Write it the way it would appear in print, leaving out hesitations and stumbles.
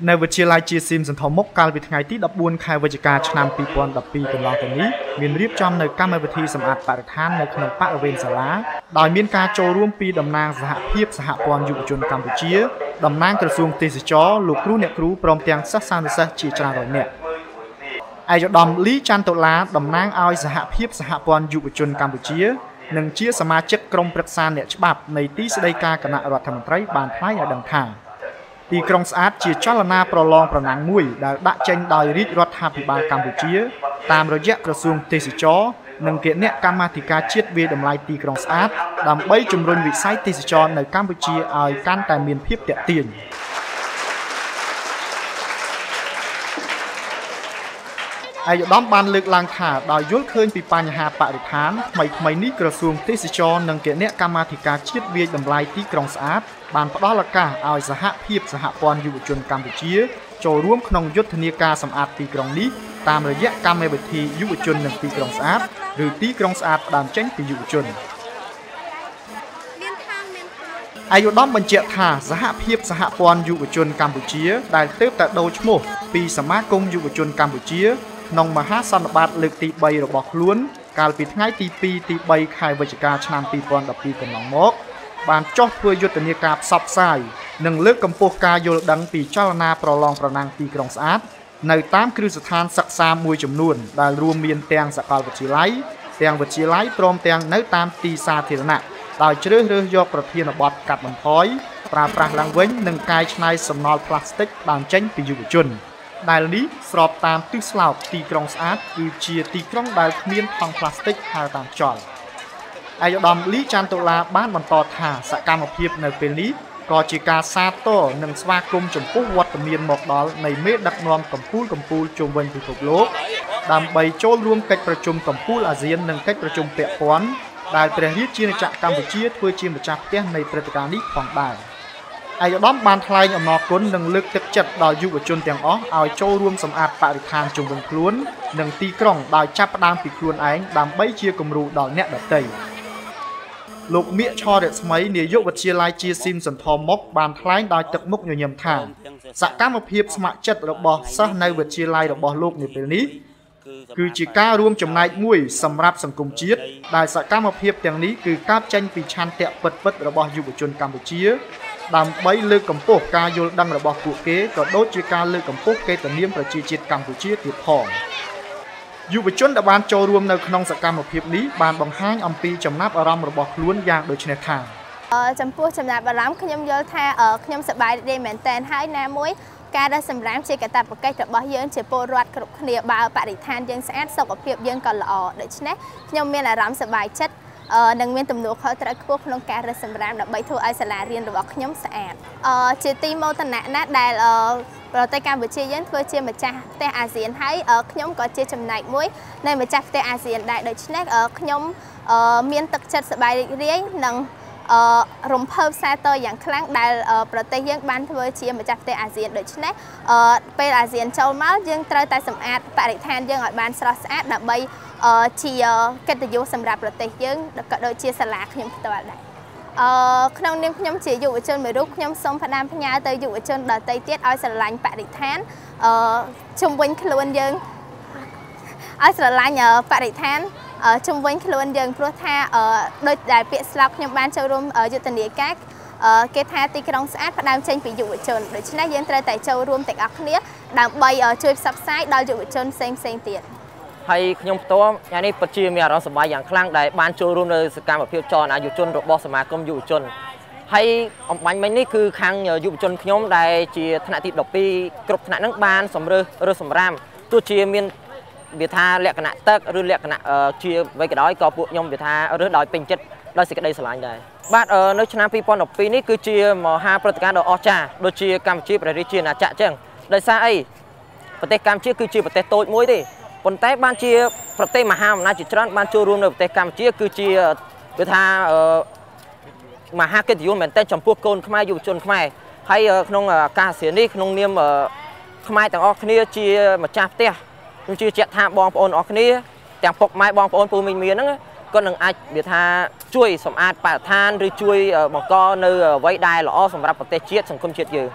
នៅវិទ្យាល័យជាស៊ីមសន្ធមុខកាលពីថ្ងៃទី14ខែវិច្ឆិកាឆ្នាំ2012កន្លងទៅនេះមានរៀបចំនៅកម្មវិធីសម្អាតបរិស្ថាននៅក្នុងបរិវេណសាលាដោយមានការចូលរួមពីតំណាងសហភាពសហព័ន្ធយុវជនកម្ពុជាតំណាងក្រសួងទេសចរណ៍លោកគ្រូអ្នកគ្រូព្រមទាំងសិស្សានុសិស្សជាច្រើនរយនាក់ឯកឧត្តមលីច័ន្ទតុលាតំណាងឲ្យសហភាពសហព័ន្ធយុវជនកម្ពុជានិងជាសមាជិកក្រុមប្រឹក្សាអ្នកច្បាប់នៃទីស្តីការគណៈរដ្ឋមន្ត្រីបានថ្លែងឲ្យដឹងថាទីក្រុងស្អាតជាចលនាប្រឡងប្រណាំងមួយដែលដាក់ចេញដោយរាជរដ្ឋាភិបាលកម្ពុជាតាមរយៈក្រសួងទេសចរណ៍និងគណៈកម្មាធិការជាតិវាយតម្លៃទីក្រុងស្អាតដើម្បីជំរុញវិស័យទេសចរណ៍នៅកម្ពុជាឲ្យកាន់តែមានភាពទាក់ទាញឯកឧត្តមបានលើកឡើងថាដោយយល់ឃើញពីបញ្ហាបរិស្ថានថ្មីៗនេះក្រសួងទេសចរណ៍និងគណៈកម្មាធិការជាតិវាយតម្លៃទីក្រុងស្អាតបានផ្ដល់ឱកាសឲ្យសហភាពសហព័ន្ធយុវជនកម្ពុជាចូលរួមក្នុងយុទ្ធនាការសម្អាតទីក្រុងនេះតាមរយៈកម្មវិធីយុវជននិងទីក្រុងស្អាតឬទីក្រុងស្អាតផ្ដើមចេញពីយុវជនឯកឧត្តមបញ្ជាក់ថាសហភាពសហព័ន្ធយុវជនកម្ពុជាដែលទើបតែដូរឈ្មោះពីសមាគមយុវជនកម្ពុជាក្នុងមហាសន្និបាតលើកទី3របស់ខ្លួនកាលពីថ្ងៃទី2ទី3ខែវិច្ឆិកាឆ្នាំ2012កន្លងមកបានចុះធ្វើយុទ្ធនាការផ្សព្វផ្សាយនិងលើកកម្ពស់ការយល់ដឹងពីចលនាប្រឡងប្រណាំងទីក្រុងស្អាតនៅតាមគ្រឹះស្ថានសិក្សាមួយចំនួនដែលរួមមានទាំងសាកលវិទ្យាល័យទាំងវិទ្យាល័យព្រមទាំងនៅតាមទីសាធារណៈដោយជ្រើសរើសយកប្រធានបទកាត់បន្ថយប្រើប្រាស់ឡើងវិញនិងកែច្នៃសំណល់ប្លាស្ទិកដើមចេញពីយុវជនដែលនេះស្របតាមទិសស្លោកទីក្រុងស្អាតគឺជាទីក្រុងដែលគ្មានថង់ប្លាស្ទិកហើរតាមខ្យល់ឯកឧត្តមលីច័ន្ទតុលាបានបន្តថាសកម្មភាពនៅពេលនេះក៏ជាការសាទរនិងស្វាគមន៍ចំពោះវត្តមានមកដល់នៃមេដឹកនាំកម្ពុជាជុំវិញពិភពលោកដើម្បីចូលរួមកិច្ចប្រជុំកម្ពុជាអាស៊ាននិងកិច្ចប្រជុំពាក់ព័ន្ធដែលព្រះរាជាណាចក្រកម្ពុជាធ្វើជាម្ចាស់ផ្ទះនៃព្រឹត្តិការណ៍នេះផងដែរឯកឧត្តមបានថ្លែងអំណរគុណនិងលើកទឹកចិត្តដល់យុវជនទាំងអស់ឲ្យចូលរួមសម្អាតបរិស្ថានជុំវិញខ្លួននិងទីក្រុងដោយចាប់ផ្ដើមពីខ្លួនឯងដើម្បីជាគំរូដល់អ្នកដទៃលោកមៀកឆរស្មីនាយកវិទ្យាល័យជាស៊ីមសន្ធមុខបានថ្លែងដោយទឹកមុខញញឹមថាសកម្មភាពស្ម័គ្រចិត្តរបស់សិស្សនៅវិទ្យាល័យរបស់លោកនាពេលនេះគឺជាការរួមចំណែកមួយសម្រាប់សង្គមជាតិដែលសកម្មភាពទាំងនេះគឺកើតចេញពីឆន្ទៈពិតៗរបស់យុវជនកម្ពុជាដើម្បីលើកកម្ពស់ការយល់ដឹងរបស់ពួកគេក៏ដូចជាការលើកកម្ពស់កិត្តិនាមប្រជាជាតិកម្ពុជាទៀតផងយុវជនដែលបានចូលរួមនៅក្នុងសកម្មភាពនេះបានបង្ហាញអំពីចំណាប់អារម្មណ៍របស់ខ្លួនយ៉ាងដូចនេះថាចំពោះចំណាប់អារម្មណ៍ខ្ញុំយល់ថាខ្ញុំសប្បាយរីករាយមែនទែនហើយណាមួយការរើសសម្រាមជាកាតព្វកិច្ចរបស់យើងជាពលរដ្ឋគ្រប់គ្នាបើបរិស្ថានយើងស្អាតសុខភាពយើងក៏ល្អដូច្នេះខ្ញុំមានអារម្មណ៍សប្បាយចិត្តនិងមានទំនួលខុសត្រូវខ្ពស់ក្នុងការរើសសម្រាមដើម្បីធ្វើឲ្យសាលារៀនរបស់ខ្ញុំស្អាតជាទីមោទនៈណាស់ដែលប្រទេសកម្ពុជាយើងធ្វើជាម្ចាស់ផ្ទះអាស៊ានហើយខ្ញុំក៏ជាចំណែកមួយនៃម្ចាស់ផ្ទះអាស៊ានដែរដូច្នេះខ្ញុំមានទឹកចិត្តសប្បាយរីករាយនិងរំភើបសាទរយ៉ាងខ្លាំងដែលប្រទេសយើងបានធ្វើជាម្ចាស់ផ្ទះអាស៊ានដូច្នេះពេលអាស៊ានចូលមកយើងត្រូវតែសម្អាតបរិស្ថានយើងឲ្យបានស្រស់ស្អាតដើម្បីជាកិត្តិយសសម្រាប់ប្រទេសយើងក៏ដូចជាសាលាខ្ញុំផ្ទាល់ដែរក្នុងនាមខ្ញុំជាយុវជនមួយរូបខ្ញុំសូមផ្ដាំផ្ញើទៅយុវជនដទៃទៀតឲ្យស្រឡាញ់បរិស្ថានជុំវិញខ្លួនយើងឲ្យស្រឡាញ់បរិស្ថានជុំវិញខ្លួនយើងព្រោះថាដូចដែលពាក្យស្លោកខ្ញុំបានចូលរួមយុទ្ធនាការគេថាទីក្រុងស្អាតផ្ដើមចេញពីយុវជនដូច្នេះយើងត្រូវតែចូលរួមទាំងអស់គ្នាដើម្បីជួយផ្សព្វផ្សាយដល់យុវជនផ្សេងៗទៀតហើយខ្ញុំផ្ទាល់ថ្ងៃនេះពិតជាមានអារម្មណ៍សប្បាយយ៉ាងខ្លាំងដែលបានចូលរួមនៅសកម្មភាពចលនាយុវជនរបស់សមាគមយុវជនហើយអំបញ្ញមិញនេះគឺខាងយុវជនខ្ញុំដែលជាថ្នាក់ទី12គ្រប់ថ្នាក់ហ្នឹងបានសម្រើសរើសសម្រាមទោះជាមានវាថាលក្ខណៈទឹកឬលក្ខណៈជាអ្វីក៏ដោយក៏ពួកខ្ញុំវាថារើសដោយពេញចិត្តដោយសេចក្តីស្រឡាញ់ដែរបាទនៅឆ្នាំ2012នេះគឺជាមហាព្រឹត្តិការណ៍ដ៏អស្ចារ្យដូចជាកម្ពុជាព្រះរាជាណាចក្រចឹងដោយសារអីប្រទេសកម្ពុជាគឺជាប្រទេសតូចមួយទេប៉ុន្តែបានជាប្រទេសមហាអំណាចជាច្រើនបានចូលរួមនៅប្រទេសកម្ពុជាគឺជាវាថាមហាកិត្តិយសមែនទែនចំពោះកូនខ្មែរយុវជនខ្មែរហើយក្នុងការអាស៊ាននេះក្នុងនាមខ្មែរទាំងអស់គ្នាជាម្ចាស់ផ្ទះខ្ញុំជឿជាក់ថាបងប្អូនអស់គ្នាទាំងពុកម៉ែបងប្អូនពូមីងមានហ្នឹងគាត់នឹងអាចវាថាជួយសម្អាតបរិស្ថានឬជួយបង្កនៅអ្វីដែលល្អសម្រាប់ប្រទេសជាតិសង្គមជាតិយើង